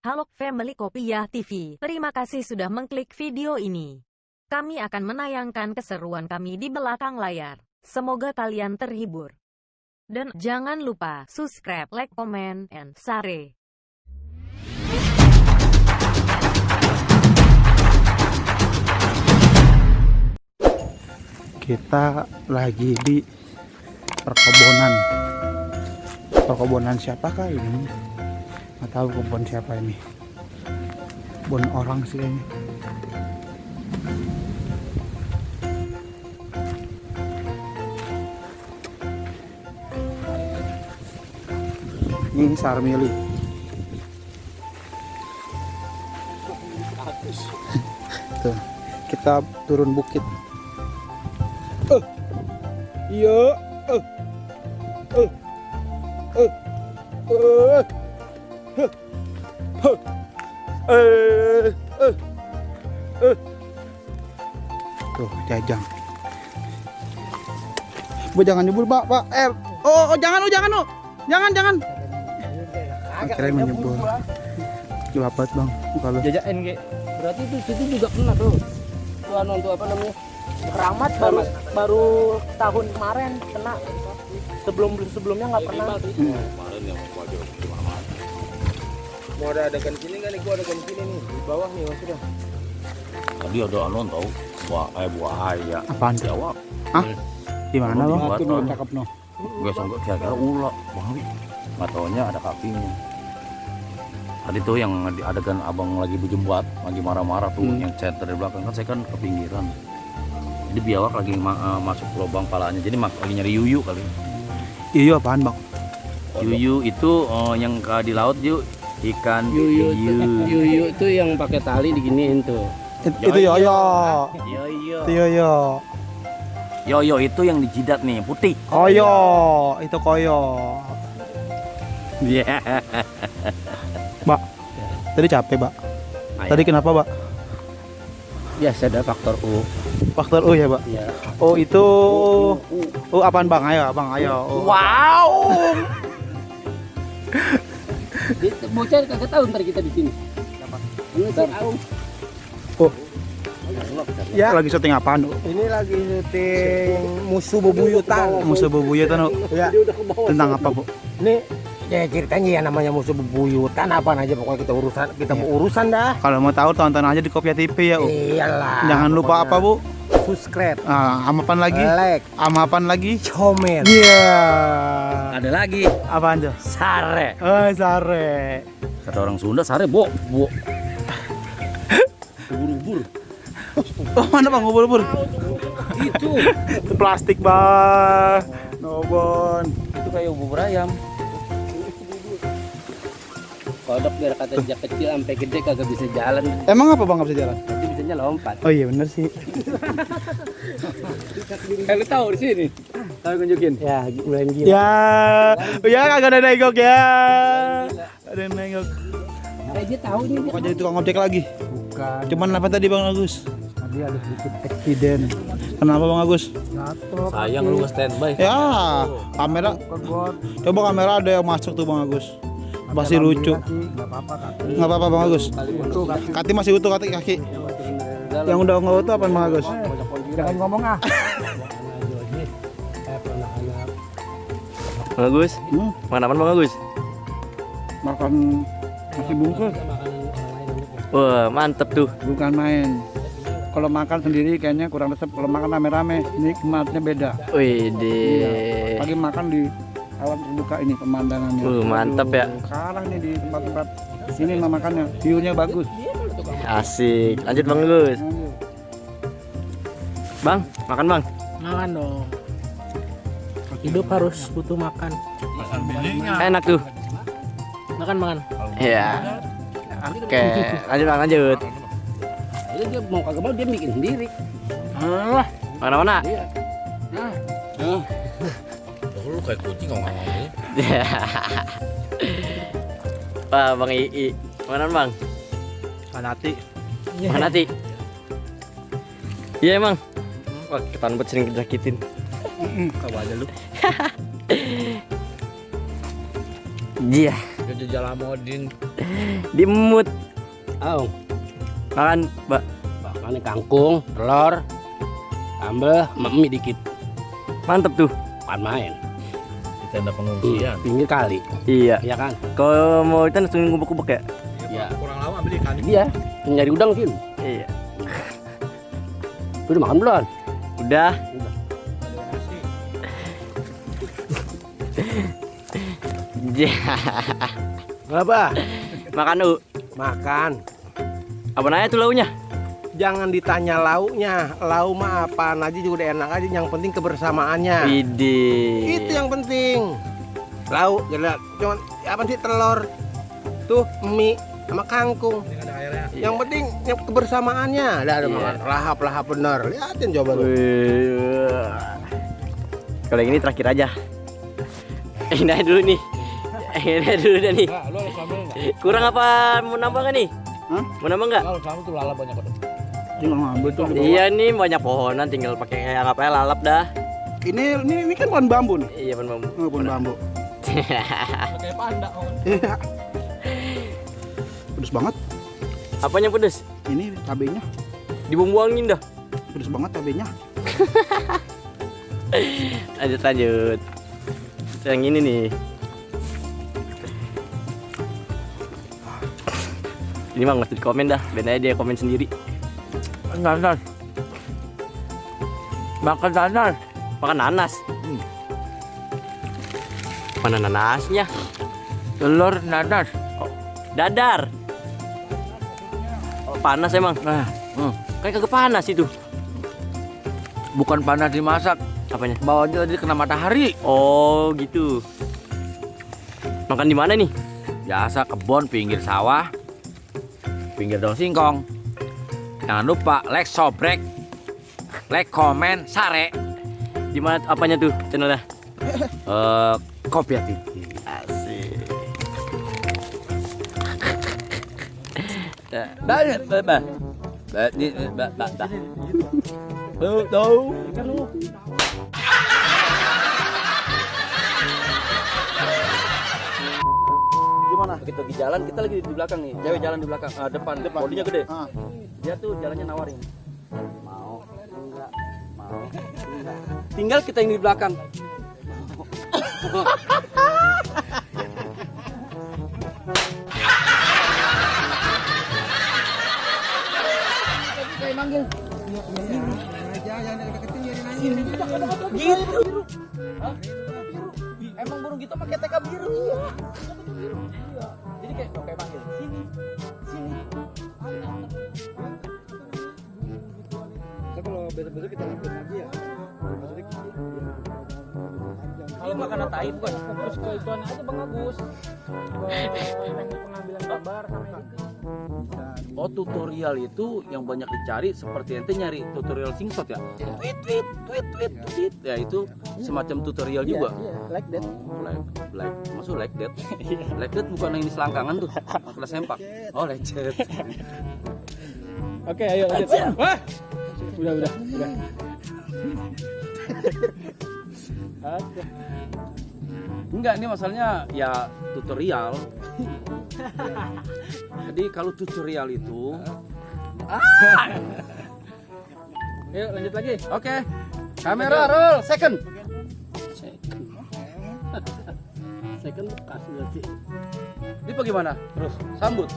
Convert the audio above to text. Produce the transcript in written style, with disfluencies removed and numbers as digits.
Halo Family Kopiah TV, terima kasih sudah mengklik video ini. Kami akan menayangkan keseruan kami di belakang layar. Semoga kalian terhibur. Dan jangan lupa subscribe, like, comment, and share. Kita lagi di perkebunan. Perkebunan siapakah ini? Nggak tahu kebun siapa ini. Kebun orang sih kayaknya. Ini sarmili. Tuh, kita turun bukit. Iya. Tuh, jajang. Bu jangan nyebur, Pak. Jangan. Jangan. Akhirnya menyebur. Lapat, Bang. Kalau jajain kayak berarti itu situ juga pernah tuh. Tuan untuk apa namanya? Keramat baru tahun kemarin kena. Sebelumnya nggak pernah. Kemarin yang wajar gimana? Mau ada adegan sini kan nih, gua adegan sini nih di bawah nih sudah. Tadi ada anon tahu buaya. apaan? Jawab. Hah? Di mana, Bang? Batu Belum no. cakep no. Gue sanggup kira-kira ular, bang. Nggak taunya ada kakinya. Tadi tuh yang di adegan abang lagi berjembat, lagi marah-marah tuh, yang chat dari belakang kan saya kan ke pinggiran. Jadi biawak lagi masuk ke lubang palanya, jadi lagi nyari yuyu kali. Iya, apaan, Bang? Yuyu itu yang di laut yuk, ikan Yuyu itu yang pakai tali diginiin tuh. Itu yoyo. Itu yoyo. Yoyo itu yang dijidat nih, yang putih. Koyo, itu koyo. Iya. Mbak, tadi capek, Mbak. Tadi kenapa, Mbak? Biasa ada faktor U. Faktor U ya, Mbak? Iya. Oh, itu apaan, Bang? Ayo, Bang, ayo. Wow. Bocah kagak tahu ntar kita di sini. Ini si Aung. Oh. Ya, lagi syuting apaan, Bu? Ini lagi syuting musuh bebuyutan. Musuh bebuyutan, Bu. Ya. Tentang apa, Bu? Ini ya ceritanya ya namanya musuh bebuyutan apa aja pokoknya kita mau urusan dah. Kalau mau tahu tonton aja di Kopiah TV ya, Bu. Iyalah. Jangan lupa apa, Bu? Subscribe, Sama apaan lagi? like, Sama apaan lagi? comment. Iya. Ada lagi. Apaan tuh? Sare. Oh, sare. Kata orang Sunda sare bo. Ubur-ubur. Oh, mana, Bang? Ubur-ubur. Itu Plastik, Bang. Nobon. itu kayak ubur ayam. Kodok biar kata sejak kecil sampai gede kagak bisa jalan. Emang apa, Bang, nggak bisa jalan? Nanti bisanya lompat. Oh iya, bener sih. Kalau tahu di sini. Tahu tunjukin. Ya, mulai gila. Ya kagak ada nengok ya. Ada nengok. Aja tahu nih. Kok jadi tukang ojek lagi? Bukan. Cuman apa tadi, Bang Agus? Tadi ada sedikit Eksiden. Kenapa, Bang Agus? jatuh. Sayang lu nge-standby. Ya, kamera. Coba kamera ada yang masuk tuh, Bang Agus. Pasti lucu. Enggak apa-apa, kaki. Nggak apa-apa, Bang Agus. Utuh, kaki. Kaki masih utuh, kaki. Yang udah nggak utuh apa, Bang Agus? Jangan ngomong ah. Bang Agus, makan apa Bang Agus? Makan nasi bungkus. Wah, mantep tuh. Bukan main. Kalau makan sendiri kayaknya kurang resep. Kalau makan rame-rame, ini kematnya beda. Wih, Pagi makan di alam terbuka ini pemandangannya. mantep ya. Kalah nih di tempat-tempat sini mah makannya. View-nya bagus. Asik. Lanjut Bang Agus. Bang, makan Bang. Makan dong. Hidup harus butuh makan. Enak tuh. Makan. Iya. Oke, lanjut Bang, lanjut. Dia mau kagak mau dia bikin sendiri. Mana-mana? Lu kayak kucing ngomong-ngomong. Wah, Bang Ii. Mana Bang? Kanati. Manati. Iya emang. Wah, ketan buat sering disakitin. Kau aja lu. Iya, Jadi Jalamuddin. dimut. Oh, Makan, Mbak. makan kangkung, telur, sambal, mie dikit. Mantep tuh. Bukan main. Di tenda pengungsian. Pinggir kali. Iya. Iya kan? Kalau mau itu langsung ngubek-ngubek ya? Iya. Kurang lama ambil ikan. Iya. Nyari udang sih. Iya. Udah makan belum? Udah. Ya. Apa? Makan U. Makan. Apa nanya tuh launya? Jangan ditanya lauknya. Lauk mah apaan aja juga udah enak aja. Yang penting kebersamaannya. Widih. Itu yang penting. Lauk, cuman apa sih telur, tuh mie sama kangkung. Yang penting yang kebersamaannya. Ada makan lahap bener. Liatin coba lu. Wih. Kalau yang ini terakhir aja. Ini aja dulu nih. Ini aja dulu dah nih. Lu harus sambal enggak? Kurang apa? Mau nambah nggak nih? Hah? Mau nambah nggak? Kalau sambal tuh lalap banyak banget. Tinggal ngambil tuh. Iya nih banyak pohonan, tinggal pakai kayak apa ya lalap dah. Ini kan pohon bambu nih. Iya benar. Pohon bambu. Kayak panda. Iya. Pedes banget. Apanya pedes? Ini cabenya. Dibumbuangin dah. Pedes banget cabenya. Lanjut. Yang ini nih. Ini mah nggak usah di komen dah, biar aja dia komen sendiri. Nanas. Makan nanas. Makan nanas. Mana nanasnya? Telur nanas. Dadar. Oh, panas emang. Kayak kagak panas itu. Bukan panas dimasak. Apanya? Bawahnya tadi kena matahari. Oh gitu. Makan di mana nih? Biasa kebun pinggir sawah. Pinggir daun singkong. Jangan lupa like, sobrek, like, komen, sare. Di mana apanya tuh channelnya? Kopiah TV. Asik. Gimana? Begitu di jalan kita lagi di belakang nih. Cewek jalan di belakang, depan. Bodinya gede. Ah. Dia tuh jalannya nawarin. Mau? Enggak. Mau? Enggak. Tinggal kita yang di belakang. Gitu. Emang burung gitu pakai TK biru. Iya. Jadi kayak manggil sini. Kalau besok-besok kita lanjut lagi ya. Kalau makanan tai bukan fokus ke ituan aja Bang Agus. Teknik pengambilan gambar sama itu. Oh, tutorial itu yang banyak dicari seperti ente nyari tutorial singshot ya. Tweet. Ya itu semacam tutorial juga. Iya, like that. Maksud like that. Like that bukan yang di selangkangan tuh. Kena sempak. Oh, lecet. Oke, ayo lanjut. Wah. Udah. Oke. Enggak, ini masalahnya ya tutorial. Jadi kalau tutorial itu Yuk lanjut lagi. oke. Kamera roll second. Second kasih berarti. Ini bagaimana? Terus sambut.